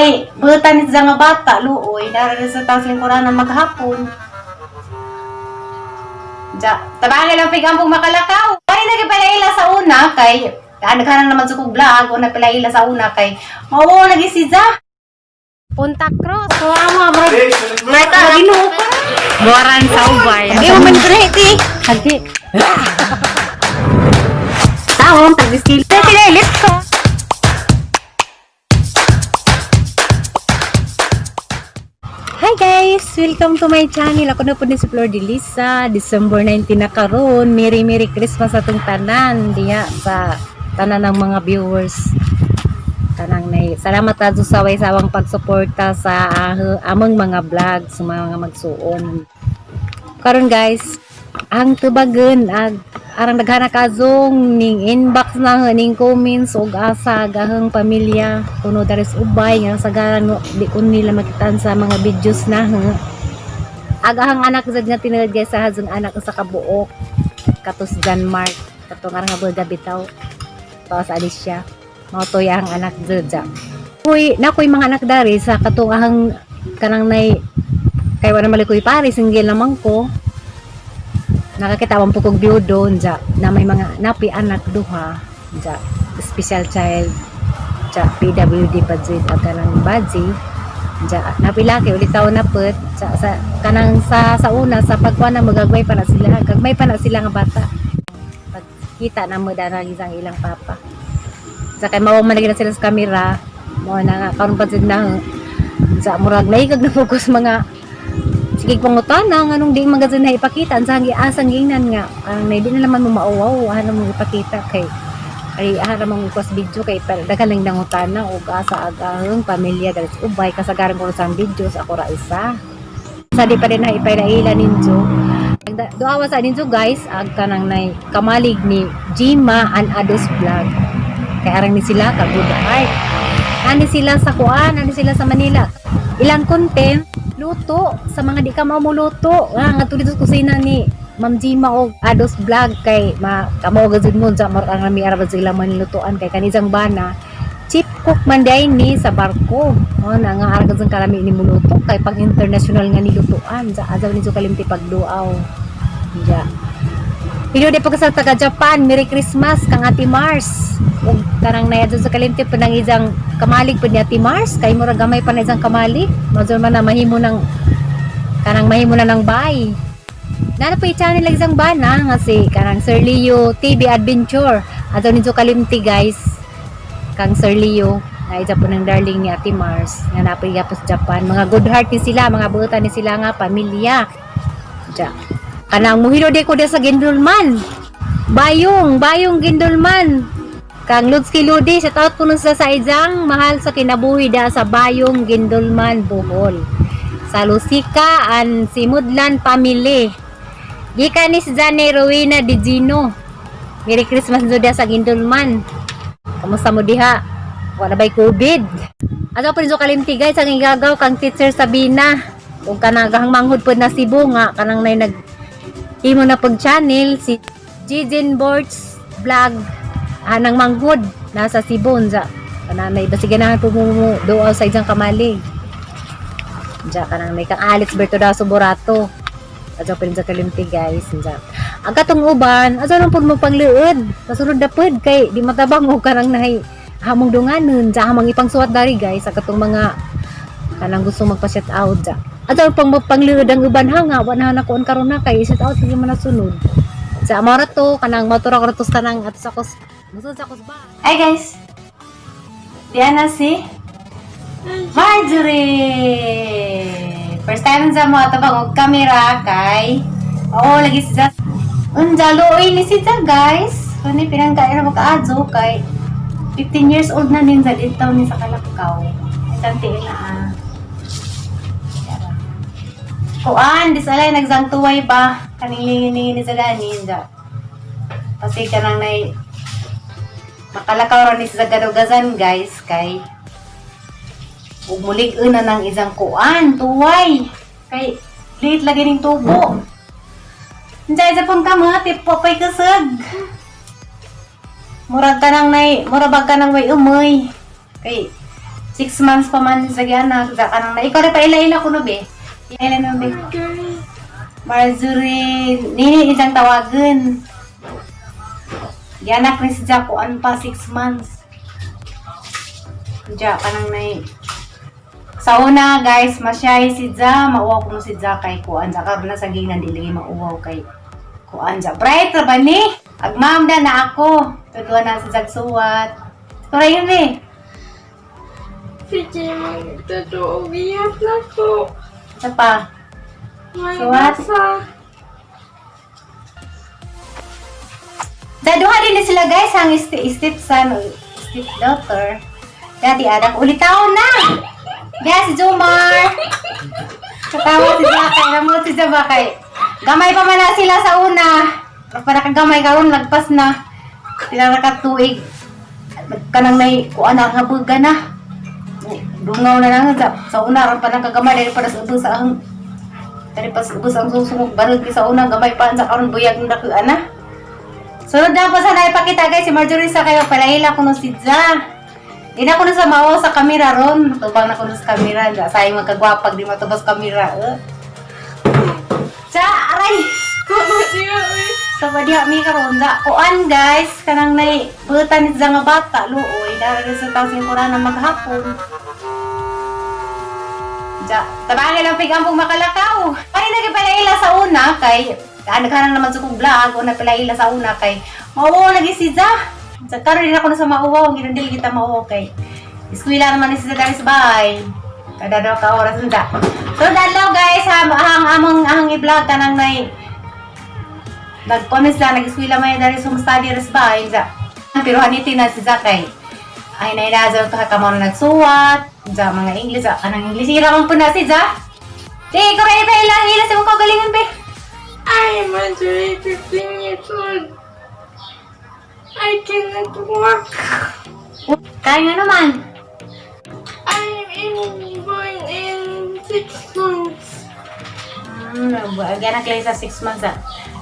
May butan ni sa nga bata, luoy, dara sa taas lingkuranan maghapon. Ja, tabangan lang pigampong makalakaw. Ay, lagi pala ila sa una kay naghanan naman sa kong vlog, una pala ila sa una kay mao lagi si Ja. Punta Cross. Kawawa, bro. Maginoo ko. Buwaran sa ubay. Di mo man ti. Hagi. Taon, tag-skill. Pinalit ko. Hi guys! Welcome to my channel. Ako na po ni si Flor de Lisa. December 19 na karon. Merry Merry Christmas atong tanan diha sa tanan ng mga viewers. Tanang nay. Salamat adto sa way-sawang pagsuporta sa among mga vlog sa mga magsuon. Karon guys, ang tubagon ag arang daghana kazong ning inbox na ning comments og asa gahang pamilya kuno daris ubay nga sagaran no, di ko nila makitaan sa mga videos na agahang anak jud nga tinuod guys sa hazong anak sa kabuok katos Denmark katong arang habol bitaw to sa Alicia mao to ang anak jud ja. Uy, nakoy mga anak dari sa katong ahang kanang nay kay wala malikoy pare single naman ko nakakita man po kog biyudo ja na may mga napi anak duha ja special child ja PWD pa jud ag kanang baji ja napi laki ulit taon na put ja, sa kanang sa una sa pagkuan na magagmay pa na sila gagmay pa na sila nga bata pagkita na mo dara isang ilang papa sa kay mawag man lagi na sila sa kamera mo na nga karon pa jud na sa murag naigag na focus mga sige pangutana nga nung di man gud na ipakita ang sangi asang giingnan nga ang di na naman mo mauwaw ano mo ipakita kay ay ara mong request video kay pero daghan lang nangutana og asa agahang pamilya dali sa ubay kasagaran ko sa videos ako ra isa sa di pa din na ipaila ninyo. Duawa sa ninyo guys ag kanang nay kamalig ni Jima and Ados Vlog kay arang ni sila ka good heart ani sila sa kuan ani sila sa Manila ilang content luto sa mga di ka mamuluto nga nga dito sa kusina ni Ma'am Jima og Ados Vlog kay ma kamo gud mo sa mar ang rami ara sila manlutuan kay kanisang bana chief cook man day ni sa barko mo na nga ara gud kalami ni muluto kay pag international nga nilutuan sa azaw ni kalimti pagduaw ja. Pero di pa sa taga Japan, Merry Christmas kang Ate Mars. Ug karang naya dyan sa kalimti pa nang isang kamalig pa ni Ate Mars, kay mura gamay pa na isang kamalig. Mazur man na mahimo ng kanang mahimo na ng bay. Nana pa channel lang isang bana nga si kanang Sir Leo TV Adventure. Ato ninyo kalimti guys. Kang Sir Leo na isa po ng darling ni Ate Mars nga napay sa Japan. Mga good heart ni sila, mga buutan ni sila nga pamilya. Ja. Kanang muhilo di ko di sa Gindulman. Bayong, bayong Gindulman. Kang Ludski Ludi, sa taot ko nun sa Saizang, mahal sa kinabuhi da sa Bayong Gindulman, Bohol. Sa Lusika and Simudlan family. Gikan ni si Jane Rowena Di Gino. Merry Christmas do sa Gindulman. Kamusta mo diha? Wala ba'y COVID? Ato pa rin kalimti guys, ang igagaw kang Teacher Sabina. Kung kanang manghud po na Cebu nga, kanang nay nag imo na pag channel si Jijin Boards Vlog anang manghud nasa Cebu unsa kanang may basi ganahan po mo duaw sa isang kamalig unsa kanang may kang Alex Bertodaso Borato ato pa rin sa kalimti guys unsa ang katong uban asa nang pud mo pangluod pasunod na pud kay di matabang og kanang nahay hamong dunganon sa hamong ipangsuwat dari guys sa katong mga kanang gusto magpa-shout out ja. Ato pang pangluod ang uban ha nga wa na nakuon karon na kay shout out sige man nasunod. Sa amara to kanang motor ako to kanang ato sa kos musod sa kos ba. Hi guys. Diana si Marjorie. First time sa mo ato bang og camera kay oo lagi si Zas. Unja luoy ni si Zas guys. Kani pinangkain na makaadyo kay 15 years old na nin sa dito ni sa Kalakaw. Tantiin na ah. Kuan, di salay nagsangtuway ba? Kaning lingin-lingin ni sa ganin da. Kasi kanang nay makalakaw ra ni sa gadugasan guys kay ug mulig una ng isang kuan, tuway. Kay late lagi ning tubo. Diyan sa pong kamo, tipo pa'y kusog. Murag ka nang nay, murag ba ka nang way umoy. Kay 6 months pa man sa gianak sa kanang na ikaw rin pa ila-ila kuno be. Ila no be. Marjorie, nini isang tawagan. Gianak ni si Jack kuan pa 6 months. Ja kanang nay. Sa una guys, masyay si Ja, mauwaw kuno si Ja kay kuan ja karon na sa ginan dili lagi mauwaw kay kuan ja. Bright ra ba ni? Ag ma'am na na ako. Tudluan na si Jag suwat. Turay yun eh. Sige, magtotoo. Bihap na ko. Isa pa. May So what? basa. Sa duha din ni sila guys, ang step son, step daughter. Dati anak ulitaw na. Guys, si Jomar. Katawa si Jakay, namot si Jabakay. Gamay pa man na sila sa una. Pero para kagamay karon lagpas na. Sila ra ka tuig. Kanang nay kuan na nga buga na. Dungaw na lang sa una ron pa nang kagamay dali pa sa ubos ang dali pa sa ubos ang susungog baril sa una gamay pa sa karon buyag na dakuan na. Sunod na po sana ipakita guys si Marjorie sa kayo palahila kuno si Ja. Di na kuno sa mao sa kamera ron. Tubang na kuno sa kamera. Ja, sayang magkagwapag di matubas kamera. Eh. Ja, aray! Tama siya, eh. Sa diha mi karon da. Kuan guys, kanang nay butan ni Ja nga bata luoy dara sa taas ng na maghapon. Ja, tabangin lang pigampong makalakaw. Ay lagi pala sa una kay naghanang naman sa kong vlog, una pala ila sa una kay mauwaw lagi si Ja. Sa karon din ako na sa mauwaw, ginundil kita mauwaw kay eskwela naman ni si Ja dali sa bahay. Kada daw ka oras nda. So dalaw guys, ha, ang among ang i-vlog kanang nay nag-comment sila, nag-eskwela man dali sa study res bahay. Ja. Pero haniti na si Ja kay ay nainazaw ka kamo na nagsuwat, ja mga English, ja, kanang English, hira man po na si Ja. Di, ikaw rin pa ilang ila sa mong kagalingon be. I am Marjorie, 15 years old. I cannot walk. Kaya nga naman. I am born in 6 months. Again, ang sa 6 months ah.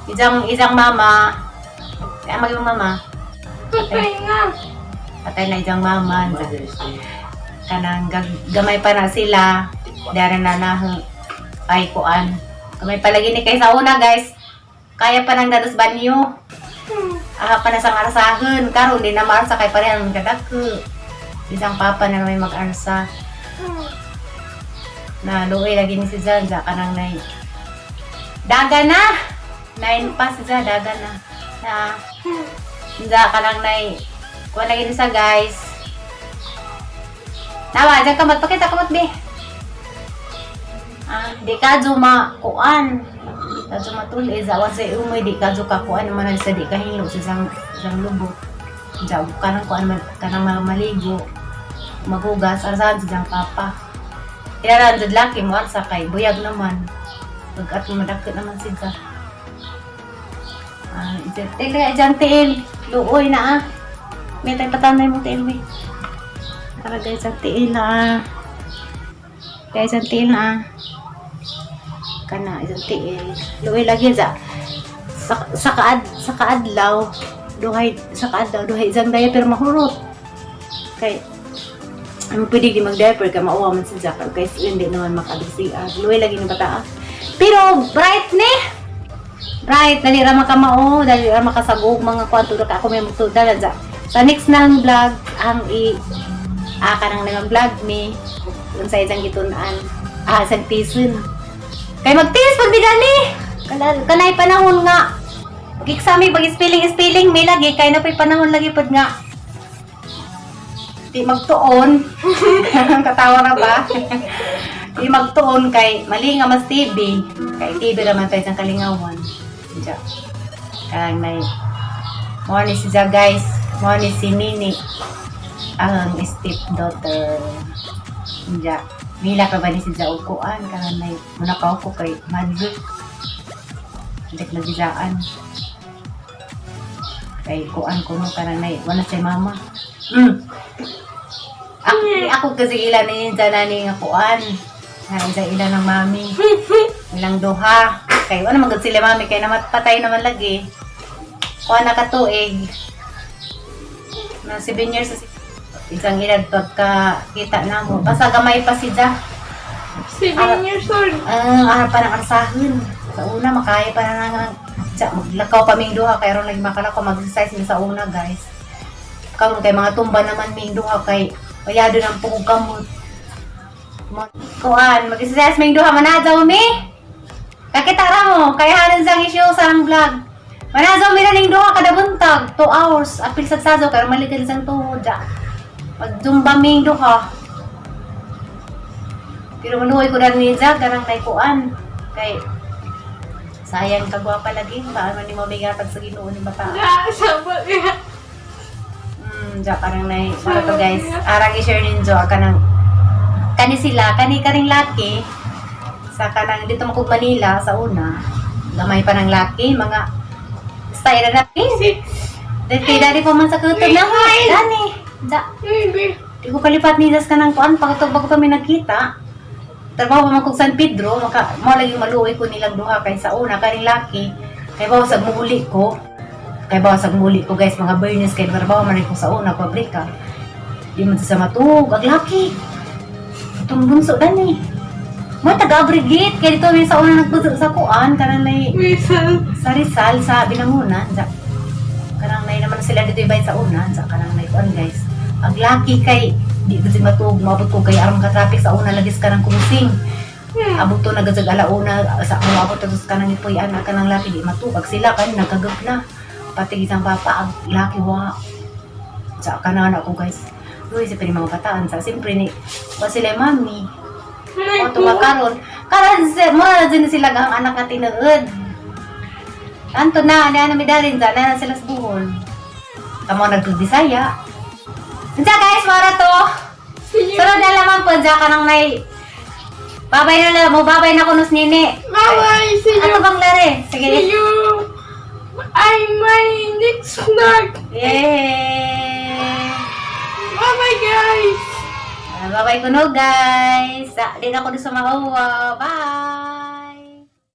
Isang, isang mama, kaya maging mama, Patay na. patay na isang mama. Ja. Kanang gamay pa na sila, dara na na ay kuan. Gamay pa lagi ni kay sa una guys. Kaya pa nang dados banyo. Aha pa na sang arsahan. Karon di na maarsa kay parehan kadako. Isang papa na may mag-arsa. Na luoy lagi ni si Zanza kanang nay. Daga na. 9 pa si Za, daga na. Na Za kanang nay. Kuha lagi ni sa guys. Tawa, dyan kamot. Pakita kamot, be. Ah, di ka juma kuan. Di ka juma tuli. Zawa sa umoy, di ka ka kuan man sa di ka hilo sa isang, isang lubot. Diyan, kanang kuan man, kanang maligo. Magugas, arsahan sa isang papa. Kaya jud laki mo arsa kay buyag naman. Pag at madakit naman siya. Ah, tiil ka dyan tiil. Luoy na ah. May tayo patanay mo tiil, may. Para guys, ang tiil na ah. Guys, ang tiil na ah. Kana, isang tiil. Luoy lagi sa sa kaadlaw duhay sa kaadlaw duhay isang daya pero mahurot kay ang pwede di mag-diaper ka mauwa man si Jack kay hindi naman makabisi ah luoy lagi ni bata ah. Pero bright ni bright dali ra makamao dali ra makasagog mga kwanto ra ka ako may magtudala ja sa next na ang vlog ang i ah kanang nagang vlog mi unsay isang gitun-an ah isang tison kay magtiis pag bidani kanay panahon nga pag-exam pag spelling spelling may lagi kay na pa'y panahon lagi pud nga di magtuon katawa na ba di magtuon kay mali nga mas TV kay TV naman tayo sa kalingawan. Diya. Karang may mo ni si Ja guys, mo ni si Nini ang step daughter. Diya. Mila ka ba ni si Ja upuan karang may muna ka upo kay madruk. Hindi nagijaan. Kay kuan ko no karang nay wala si mama. Ako, ako kasi ila ni na ni nga kuan. Na isa ila ng mami. Ilang duha. Kay wala man gud sila mami kay namat patay naman lagi. Kuan na katuig. Na 7 years na si Isang edad pagka kita na mo. Basta gamay pa si Ja. 7 years old. Ang ah, pa ng arsahin. Sa una, makaya pa na nga. Ja, maglakaw pa ming duha. Kaya ron lagi makalakaw, mag-exercise mi sa una, guys. Karon kay mga tumba naman ming duha kay bayado ng pugong kamot. Kuan, mag-exercise ming duha manadyaw mi. Kakita ra mo, kaya hanan sang issue sa ang vlog. Manadyaw mi na ning duha kada buntag, 2 hours. Apil sa sazo karon malitil sang tuhod ja. Magzumba ming duha. Pero manuoy ko na ni Ja, karang naikuan. Kay sayang kagwapa lagi, baan man ni mo migatag sa Ginoo ni bata. Ja, sabot ya. Ja, parang nai, para to guys. Arang i-share ninyo kanang kani sila, kani karing laki sa kanang dito mo kog Manila sa una. Gamay pa ng laki, mga style na natin. Six. Dati dali pa man sa kutob na mo. Dani. Ja, Maybe. di ko kalipat ni Das kanang kuan pagkatog bago kami nagkita. Trabaho pa man kog San Pedro, maka mo lagi maluoy ko nilang duha kay sa una kaning laki. Kay bawa sa muli ko. Kay bawa sa muli ko guys, mga burners kay trabaho man ko sa una pabrika. Di man sa matuog ag laki. Itong bunso dani. Mo taga abrigate kay dito mi sa una nagpuso sa kuan kanang nay Whistle. sa Rizal sa Binangunan sa kanang nay naman sila dito ibay sa una sa kanang nay kuan guys. Ang laki kay di ko si matuog maabot ko kay aron ka traffic sa una lagis kanang crossing. Abot to nagazag alauna sa umabot to sa kanang ipuy-an ang kanang laki di matuog sila kan nagkagap na pati isang papa ang laki wa sa kanan ako guys. Uy, sa mga bataan sa siyempre ni wa sila mami o tuwa karon karon mura na din sila ang anak nga tinuod. Anto na, ana na mi darin sa na sila sa Bohol. Kamo nagtubisaya. Unsa guys, mara to. See you. Sunod na lamang po dyan ka nang may babay na lang mo, babay na kunos nini. Bye bye. See Ato you. bang lare? Sige. See you. I'm my next vlog. Yay! Bye bye guys. Ah, babay kuno guys. Sa, din ako doon sa Mahawa. Bye!